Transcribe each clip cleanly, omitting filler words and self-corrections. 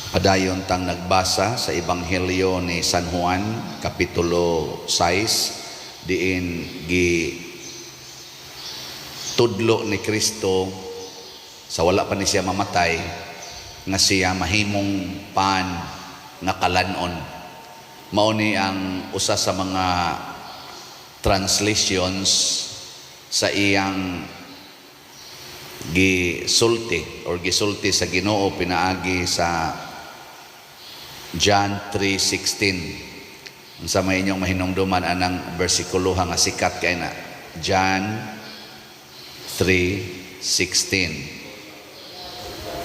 Padayon tang nagbasa sa Ebanghelyo ni San Juan, Kapitulo 6, diin gi tudlo ni Kristo sa wala pa ni siya mamatay nga siya mahimong pan nga kalanon. Mao ni ang usa sa mga translations sa iyang gisulti or gisulti sa Ginoo pinaagi sa John 3:16. Unsa may inyong mahinumduman anang bersikulo nga sikat kay na? John 3:16.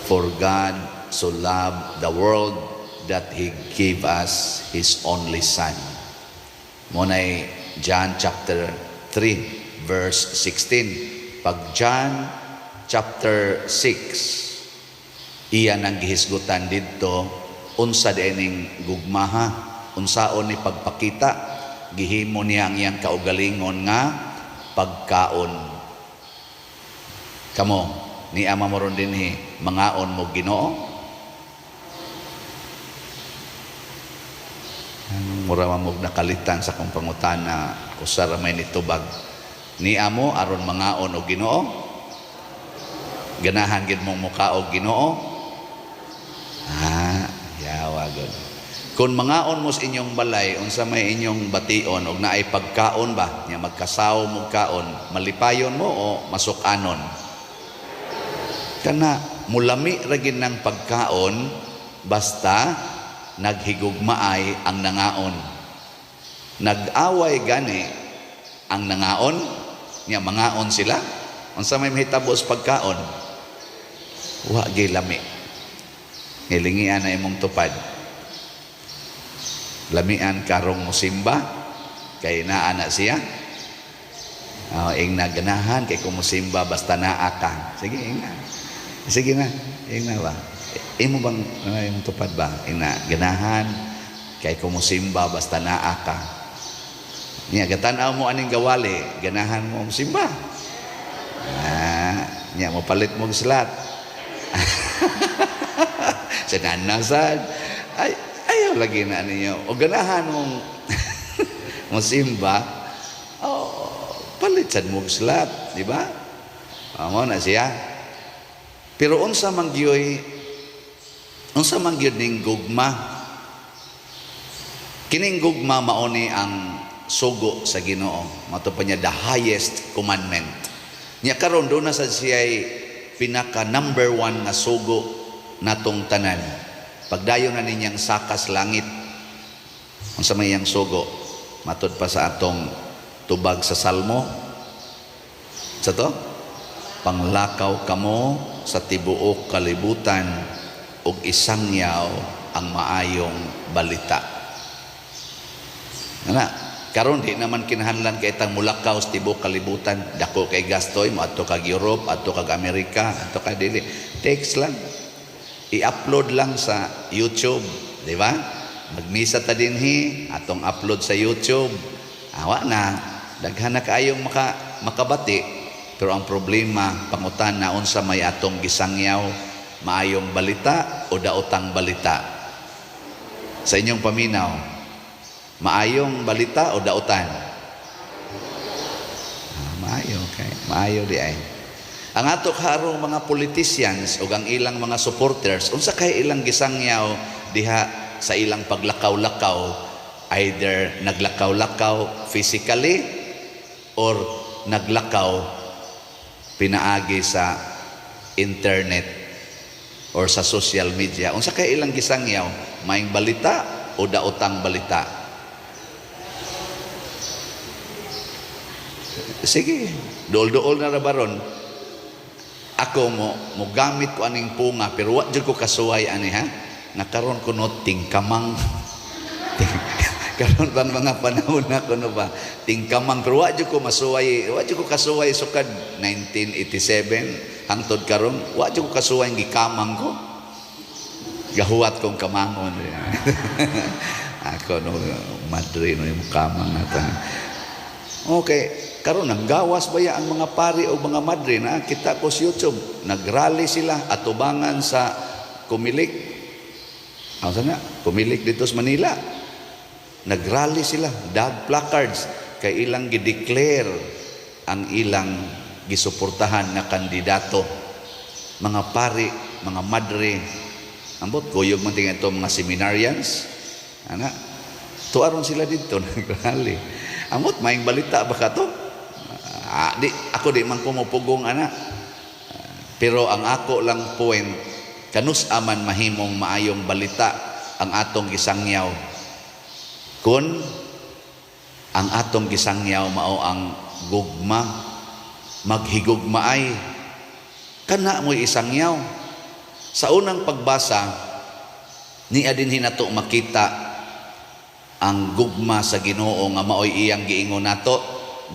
"For God so loved the world that He gave us His only Son." Mao nay John chapter 3 verse 16. Pag John chapter 6, iya nang gihisgutan didto unsa ning gugmaha, unsaon ni pagpakita, gihimo niya ang iyang kaugalingon nga pagkaon. Kamo, ni ama mo ron dinhi, mangaon mo Ginoo? Mura man mo nakalitan sa akong pangutana, usa ra may nitubag. Ni amo aron mangaon og Ginoo? Ganahan gid mong muka og Ginoo? Ah, yawa gud. Kung mangaon mo sa inyong balay, unsa may inyong bation og naay pagkaon ba? Nya magkasaw mo kaon, malipayon mo o masukanon? Kana mulami ra gid ng pagkaon basta naghigugmaay ang nangaon. Nag-away gani ang nangaon, nya mangaon sila. Unsa may mahitabo sa pagkaon? Wa gyud lami. Ngilingian na imong tupad. Lamian karong musimba kay naa na siya. Oh, ing ganahan kay kung musimba basta naa ka. Sige, ingna. Sige na, ingna ba? Imo bang ano imong tupad ba? Ingna ganahan kay kung musimba basta naa ka. Nya gatan-aw mo aning gawali, ganahan mo musimba. Ah, nya mo palit mo og slot. Sa nanasad. Ay, ayaw lagi na ninyo. O ganahan mong musimba, oh, palit sad mo og slot, di ba? Amo na siya. Pero unsa man gyud ning gugma? Kining gugma mao ni ang sugo sa Ginoo. Mato pa niya the highest commandment. Nya karon doon na sa siya pinaka number one nga sugo natong tanan. Pagdayon na ninyang sakas langit, unsa may iyang sugo? Matod pa sa atong tubag sa Salmo. Sa to? "Panglakaw kamo sa tibuok kalibutan ug isangyaw ang maayong balita." Ana, karon di naman kinahanglan kay itang mulakaw sa tibuok kalibutan. Dako kay gastoy mo adto kag Europe, adto kag Amerika, adto ka dili. Text lang. I-upload lang sa YouTube, di ba? Magmisa ta dinhi, atong upload sa YouTube. Awa na, daghan na kaayong makabati. Pero ang problema, pangutana, unsa may atong gisangyaw, maayong balita o daotang balita? Sa inyong paminaw, maayong balita o daotan? Ah, maayo, okay. Maayo di ay. Ang ato karong mga politicians o ang ilang mga supporters, unsa kay ilang gisangyaw diha sa ilang paglakaw-lakaw, either naglakaw-lakaw physically or naglakaw pinaagi sa internet or sa social media? Unsa kay ilang gisangyaw, maayong balita o daotang balita? Sige, duol-duol na ra baron. Ako mo gamit ko aning punga pero wa jud ko kasuway ani ha. Nakaron ko no tingkamang. Karon bang mga panahon na kuno ba tingkamang, pero wa jud ko masuway, wa jud ko kasuway sukad 1987 hangtod karon, wa jud ko kasuway gikamang ko. Gahuwat kong kamangon. Ako no madre no yung kamang nata. Okay, karon nang gawas baya ang mga pari o mga madre na kita ko sa YouTube, nagrally sila atubangan sa Comelec. Ang sana, Comelec dito sa Manila. Nagrally sila, dag placards, kay ilang gideclare ang ilang gisuportahan nga kandidato. Mga pari, mga madre, ambot, kuyog man tingin ito mga seminarians, ana, tuaron sila dito, nagrally. Ambot, maing balita ba ka to? Ah, di, ako di man ko mopugong ana. Pero ang ako lang point, kanus aman mahimong maayong balita ang atong gisangyaw kung ang atong gisangyaw mao ang gugma, maghigugmaay kana mo'y isangyaw. Sa unang pagbasa niya din hinato makita ang gugma sa Ginoo nga maoy iyang giingon nato.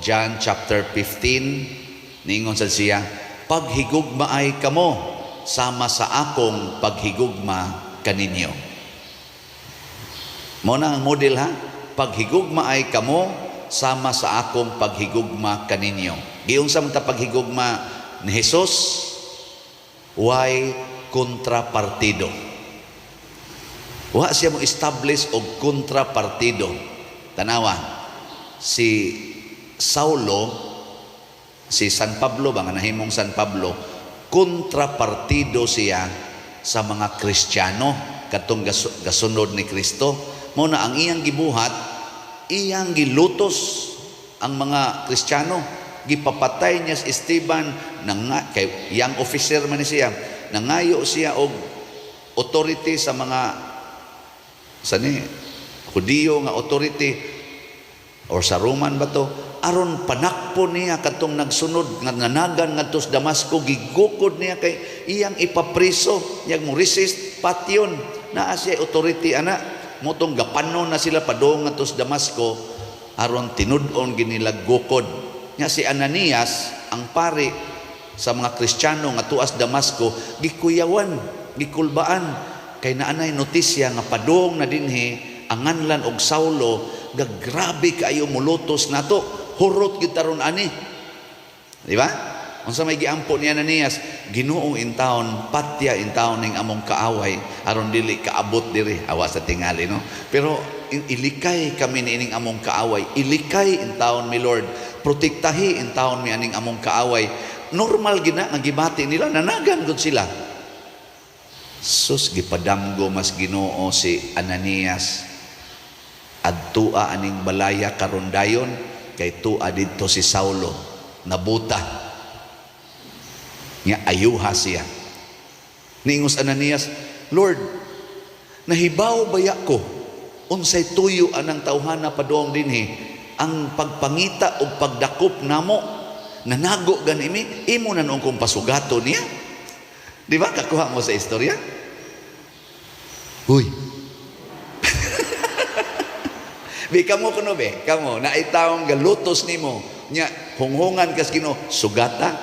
John chapter 15, niingon sa siya, "Paghigugmaay kamo sama sa akong paghigugma kaninyo." Mo na ang model ha, paghigugmaay kamo sama sa akong paghigugma kaninyo. Giunsa man ta paghigugma ni Jesus? Way kontrapartido. Wa siya mo establish og kontrapartido. Tanawa, si Saulo, si San Pablo ba nga nahimong San Pablo, kontrapartido siya sa mga Kristiyano katong gasunod ni Kristo. Mo na ang iyang gibuhat, iyang gilutos ang mga Kristiyano. Gipapatay niya si Esteban nanga, kay young officer man ni siya. Nangayo siya og authority sa mga sa ni Hudiyo nga authority or sa Roman ba to, aron panakpo niya katong nagsunod nga nanagan ngadto sa Damasco. Gigukod niya kay iyang ipapriso, iyang mo resist patyon. Naa siya authority ana motong gapanon na sila padung ngadto sa Damasco aron tinud-on ginila gukod nya. Si Ananias, ang pari sa mga Kristiyano nga tuas Damasco, gikuyawan, gikulbaan kay naanay notisya nga padung na dinhi ang nganlan og Saulo, gagrabe kaayo mulutos nato, hurot gyud taron ani, di ba? Unsa may giampo ni Ananias? "Ginoo, intawon patya intawon ning among kaaway aron dili kaabot diri." Awa sa tingali, no? Pero ilikay kami ni ining among kaaway, ilikay intawon mi, Lord, protektahi intawon mi aning among kaaway. Normal gina nga gibati nila, nanagan gud sila. Sus, gipadamgo mas Ginoo si Ananias, "Adtua aning balaya karon dayon kay tua didto si Saulo, nabuta nga ayuha siya." Niingos Ananias, "Lord, nahibaw baya ko unsay tuyo anang tawhana padung dinhi? Ang pagpangita og pagdakop namo, nanago gani mi, imo na noong kong pasugato niya." Di ba kakuha mo sa istorya? Uy. Bi kamo kuno be, kamo naay taong galutos nimo nya hunghungan kas Ginoo, sugata.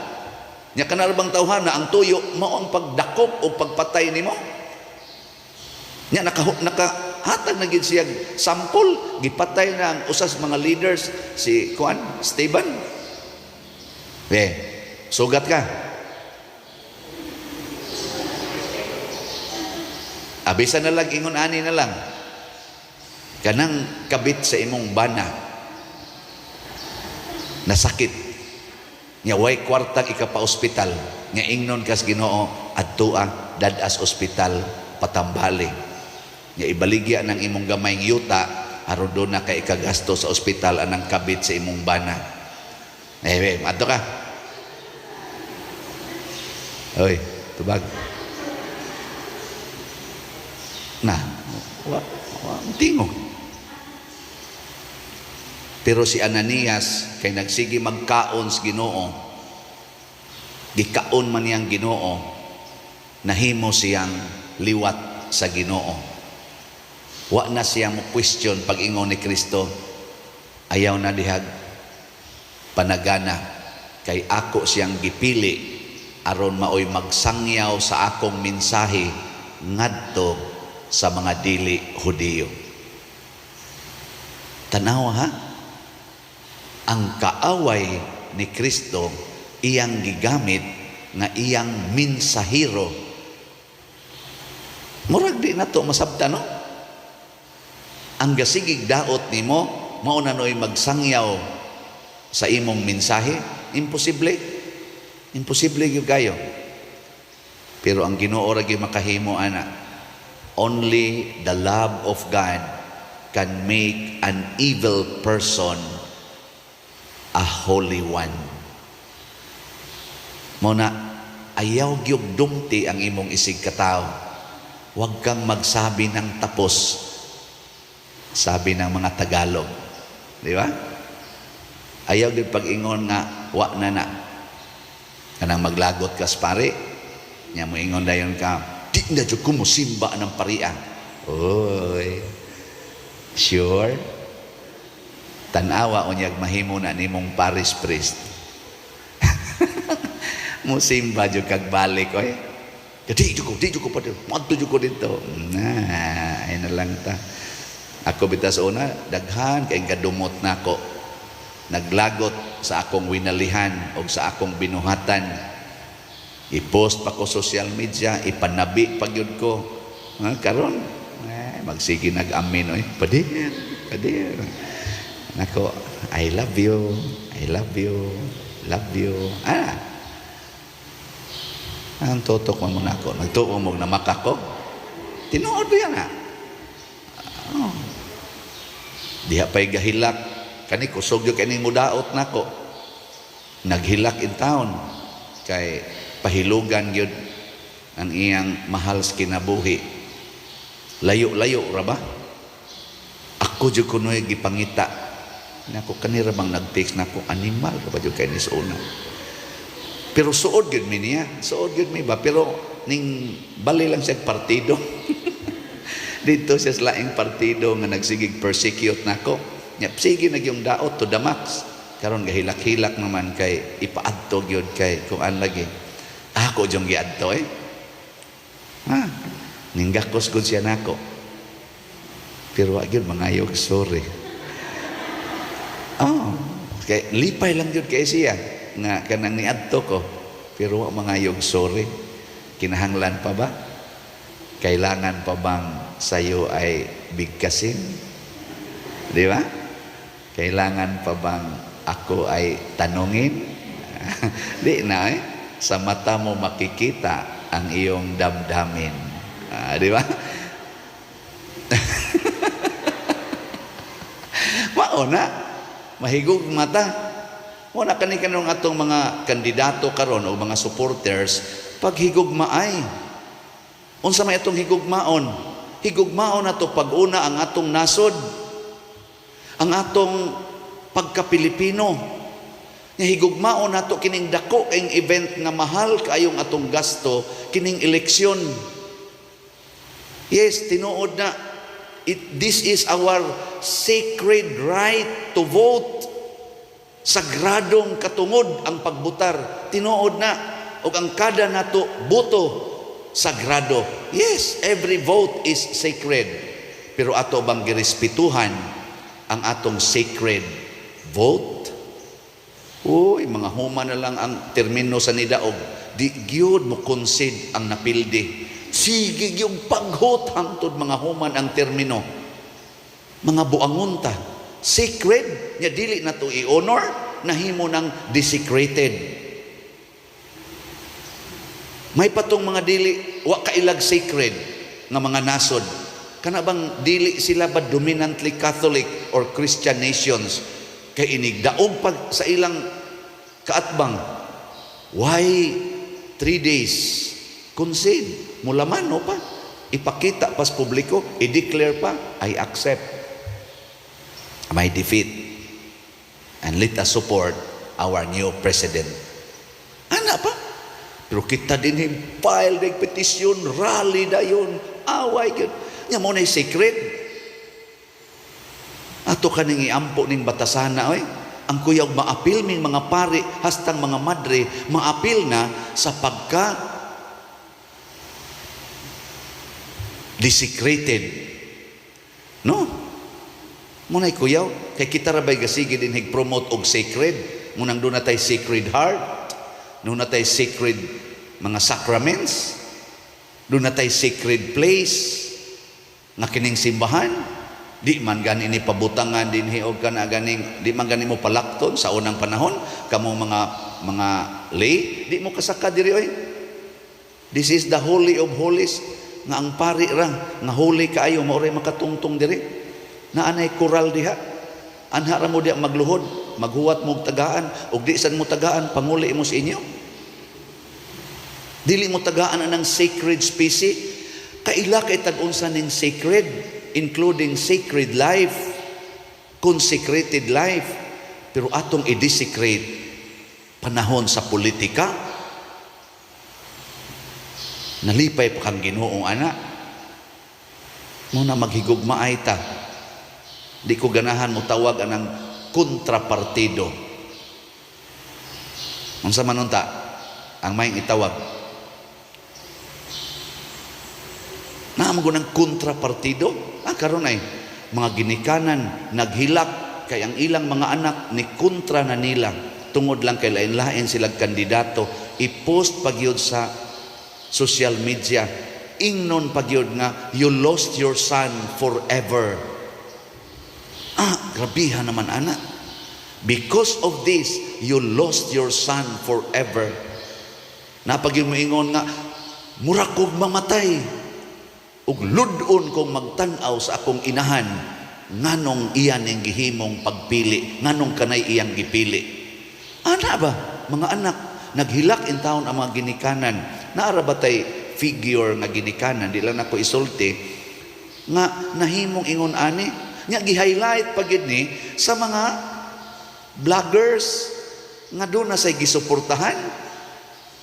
Nya kanang bang tawhana ang tuyo mao ang pagdakop o pagpatay nimo. Nya naka hatag na gid siya sampol, gipatay na ang usas mga leaders, si kuan, Esteban. Be, sugat ka. Abisa na lang ingon ani na lang. Kanang kabit sa imong bana nasakit nya way kwartang ikapa-ospital, nga ingnon kas Ginoo, "Adtua dadas ospital, patambali," nga ibaligya ng imong gamayng yuta aron doon na kay ikagasto sa ospital anang kabit sa imong bana. Eh, be, adto ka. Oy, tubag na, wa, wa tingog. Pero si Ananias kay nagsige magkaon sa Ginoo, gikaon man niyang Ginoo, nahimo siyang liwat sa Ginoo. Wa na siya mo question pag ingon ni Kristo, "Ayaw na dihag panagana kay ako siyang gipili aron maoy magsangyaw sa akong mensahe ngadto sa mga dili Hudiyo." Tanawa ha, ang kaaway ni Kristo iyang gigamit nga iyang mensahero. Murag di na to masabta, no? Ang gasigig daot nimo, mao na no'y magsangyaw sa imong mensahe. Imposible. Imposible gyud kayo. Pero ang Ginoo ra gyud makahimo ana. Only the love of God can make an evil person a holy one. Mao na ayaw gyud dumti ang imong isig katawo. Huwag kang magsabi ng tapos. Sabi ng mga Tagalog. Di ba? Ayaw gyud pag-ingon nga wa na na. Kanang maglagot ka sa pari. Nya mo ingon dayon ka, "Di na jud ko mosimba ng paria." Oy. Sure? Tanawa unyag mahimo na nimong parish priest. Musimba jud kag balik, oy. Di jud ko, di jud ko pa. Moadto jud ko dito. Na, ay na lang ta. Ako bitas una, daghan kay kadumot nako. Naglagot sa akong winalihan o sa akong binuhatan. I-post pa ko social media, ipanabi pa gyud ko. Ha, karon, eh, magsige nag-amin, oy. Padir, padir. Nako, I love you, I love you, love you. Ah, ang tutok mo muna ako. Nagtuo mo na makako. Tinuod ba yan, ha? Oh. Diha pa'y gahilak. Kani kusog yung kani mudaot nako. Naghilak in town. Kay pahilugan yun ang iyang mahal sa kinabuhi. Layo-layo ra ba? Ako jud kunoy gipangita. Nako, kanira bang nag-text nako, animal ra ba jud kay ni sa una. Pero suod gyud mi niya, suod gyud mi ba, pero ning bali lang siya partido. Dito siya sa laing partido nga nagsigig persecute nako. Nya sige nagyong daot to the max. Karon gahilak-hilak naman kay ipaadto gyud kay kuan lagi. Ako jung giadto, eh. Ha? Ninggakos gud siya nako. Pero wa gyud mangayog sorry. Oh, kay lipay lang gyud kay siya nga kanang niadto ko. Pero wa mangayog sorry. Kinahanglan pa ba? Kailangan pa bang sayo ay bigkasin? Di ba? Kailangan pa bang ako ay tanungin? Di na, eh. Sa mata mo makikita ang iyong damdamin. Ah, di ba? Mao na. Mahigog mata. Wala kani kanong atong mga kandidato karon o mga supporters paghigugmaay. Unsa may atong higugmaon? Higugmaon nato pag-una ang atong nasod. Ang atong pagka-Pilipino. Nga higugmaon nato kining dako kayong event nga mahal kaayong atong gasto kining eleksyon. Yes, tinuod na this is our sacred right to vote. Sagradong katungod ang pagbutar. Tinuod na og ang kada nato boto sagrado. Yes, every vote is sacred. Pero ato bang girespetuhan ang atong sacred vote? Uy, mga huma na lang ang termino sa nidaog. Di gyud mo concede ang napildi. Sige yung paghot hangtod mga human ang termino. Mga buangon ta. Sacred, nya dili na to i-honor, nahimo ng desecrated. May patong mga dili wa kailag sacred nga mga nasod. Kana bang dili sila ba dominantly Catholic or Christian nations kay inigdaog pag sa ilang kaatbang? Why 3 days concede? Mulaman no pa, ipakita pas publiko, i-declare pa, "I accept my defeat and let us support our new president." Ana pa. Pero kita din file ng petisyon, rally dayon, away gyud. Nya mo na sacred. Ato kaning iampo ning batasana, oy. Ang kuyog maapil ming mga pari hastang mga madre maapil na sa pagka desecrated. No? Muna'y kuyaw, kay kita ra bay gasige din promote og sacred. Munang doon na tay Sacred Heart, doon na tay sacred mga sacraments. Duna tay sacred place nga kining simbahan. Di man gani ni pabutangan dinhi og kana ganing di man gani mo palakton sa unang panahon. Kamong mga lay, di mo kasaka diri oy. This is the holy of holies nga ang pari ra nga holy kaayo mao ray makatungtong diri. Naa nay koral diha. Anha ra mo diha magluhod, maghuwat mo og tagaan, ug di sad mo tagaan, panguli mo sa inyo. Dili mo tagaan anang sacred species. Kaila kay tag-unsa ning sacred, including sacred life, consecrated life. Pero atong i-desecrate panahon sa politika, nalipay pa kang Ginoo ana. Mao na maghigugmaay ta. Di ko ganahan mo tawag anang kontrapartido. Unsa man unta ang may itawag? Naa man ng kontrapartido? Ah, karon ay mga ginikanan naghilak kay ang ilang mga anak ni kontra na nila tungod lang kay lain-lain silang kandidato. I-post pagyud sa social media, ingnon pagyud nga, "You lost your son forever." Ah, grabiha naman ana. "Because of this, you lost your son forever." Napag mo ingon nga, "Mura kog mamatay ug lud-on kong magtan-aw sa akong inahan, nganong iya ning gihimong pagpili, nganong kanay iyang gipili?" Ana ba, mga anak naghilak in taon ang mga ginikanan. Naara ba tay figure nga ginikanan, di lang nako isulti, nga nahimong ingon ani nya, gi-highlight pa gid ni sa mga vloggers nga doon na say gisuportahan?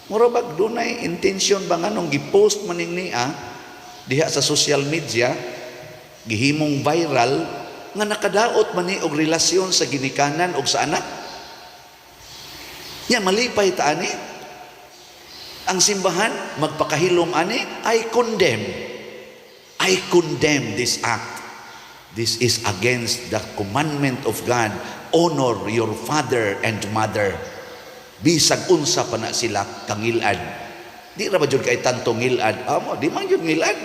Mura bag dunay intention ba nganong gi-post maning niya diha sa social media, gihimong viral nga nakadaot man ni og relasyon sa ginikanan og sa anak nya? Malipay ta ani? Ang simbahan magpakahilom ani? I condemn, I condemn this act. This is against the commandment of God: honor your father and mother, bisag unsa pa na sila kangilad. Di ra ba jud kay tanto ngilad? Amo, di man jud ngilad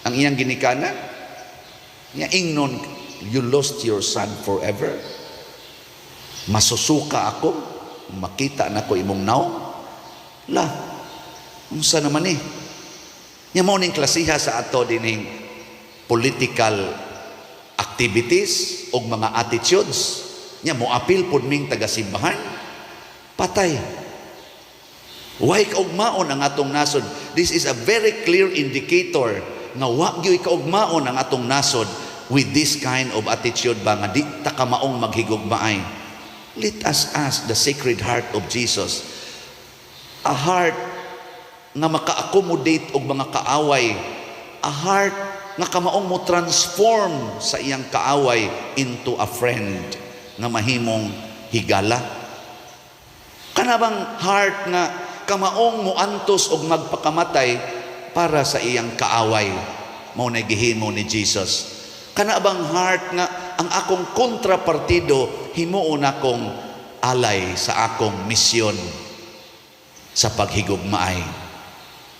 ang iyang ginikanan nya. Ingnon, "You lost your son forever. Masusuka ako makita nako imong naong." La, unsa naman ni nya? Mao ning klasiha sa ato dining political activities og mga attitudes nya, mo apil pud ming taga-simbahan. Patay. Way kaugmaon ang atong nasod. This is a very clear indicator nga wa gyud kaugmaon ang atong nasod with this kind of attitude ba, nga di ta kamaong maghigugmaay. Let us ask the Sacred Heart of Jesus. A heart nga maka-accommodate og mga kaaway. A heart nga kamaong mo transform sa iyang kaaway into a friend nga mahimong higala. Kana bang heart nga kamaong muantos og magpakamatay para sa iyang kaaway? Mao na gihimo ni Jesus. Kana bang heart nga ang akong kontrapartido himuon akong alay sa akong misyon sa paghigugmaay?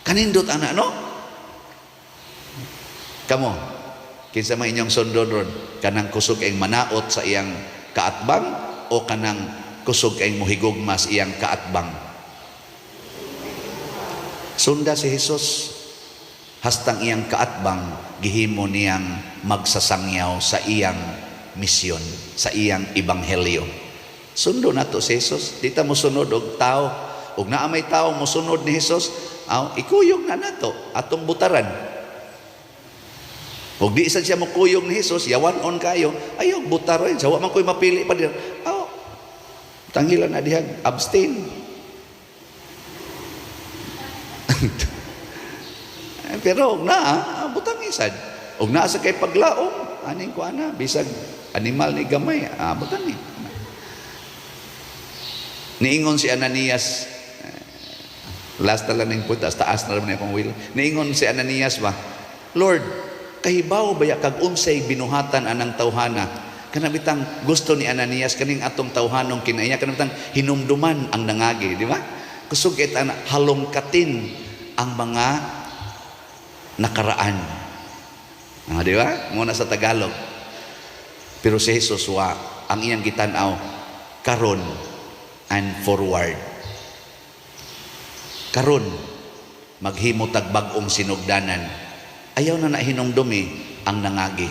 Kanindot ana, no? Kamo, kinsa man inyong sundon ron? Kanang kusog kayong manaot sa iyang kaatbang o kanang kusog kayong muhigugma sa iyang kaatbang? Sunda si Jesus. Hastang iyang kaatbang gihimo niyang magsasangyaw sa iyang misyon, sa iyang ebanghelyo. Sundo nato si Jesus. Di ta mosunod og tao. Ug naa may tao mosunod ni Jesus, aw, ikuyog na nato atong butaran. Ug di sad siya mokuyog ni Jesus, yawan-on kayo, ayaw butaron. Sa wa man ko'y mapili pa diha. Aw, tanggilan na diha, abstain. Pero og naa, butang isad. Og naa sa kay paglaom, aning ko ana, bisag animal ni gamay, butang ni. Niingon si Ananias, last na lang ning punta, taas na naman akong will. Niingon si Ananias ba, "Lord, kahibaw baya kag unsay binuhatan anang tawhana?" Kana bitang gusto ni Ananias kaning atong tawhanong kinaiya, kana bitang hinumduman ang nangagi, di ba? Kusog kay ana halongkatin ang mga Nakaraan. Ah, di ba? Muna sa Tagalog. Pero si Jesus wa ang iyang gitan-aw karon and forward. Karon maghimo tag bag-ong sinugdanan. Ayaw na nahinumdumi ang nangagi.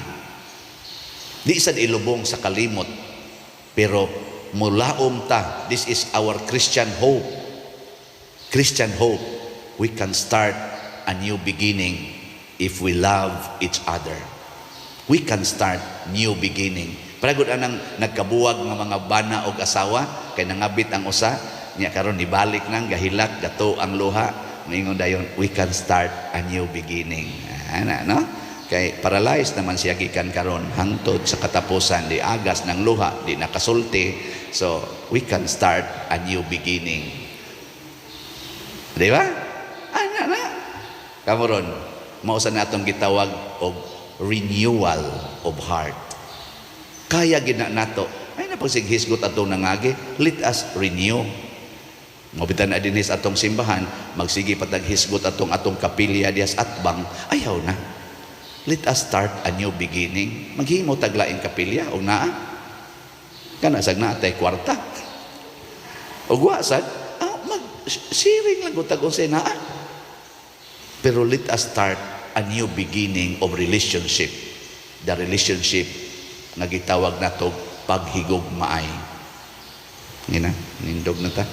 Di sad ilubong sa kalimot, pero mulaom ta. This is our Christian hope. Christian hope. We can start a new beginning if we love each other. We can start new beginning. Para gud anang nagkabuwag nga mga bana og asawa kay nangabit ang usa niya, karon nibalik nang gahilak, gato ang luha, moingon dayon, "We can start a new beginning." Ana, no? Kay paralyzed naman siya gikan karon hangtod sa katapusan, di agas ng luha, di nakasulti. So we can start a new beginning. Di ba? Ana na. Kamoron, mao sa natong gitawag og renewal of heart. Kaya gina nato. Ay na pagsighisgot atong nangagi, let us renew. Mabitan na dinhi sa atong simbahan, magsige pa tag hisgot atong atong kapilya dias atbang, ayaw na. Let us start a new beginning. Maghimo tag laing kapilya og naa. Kana sag naa tay kwarta. Og wa sad, mag sharing lang gud tag unsay naa. Pero let us start a new beginning of relationship. The relationship nga gitawag nato paghigugmaay. Ngina, nindog na ta.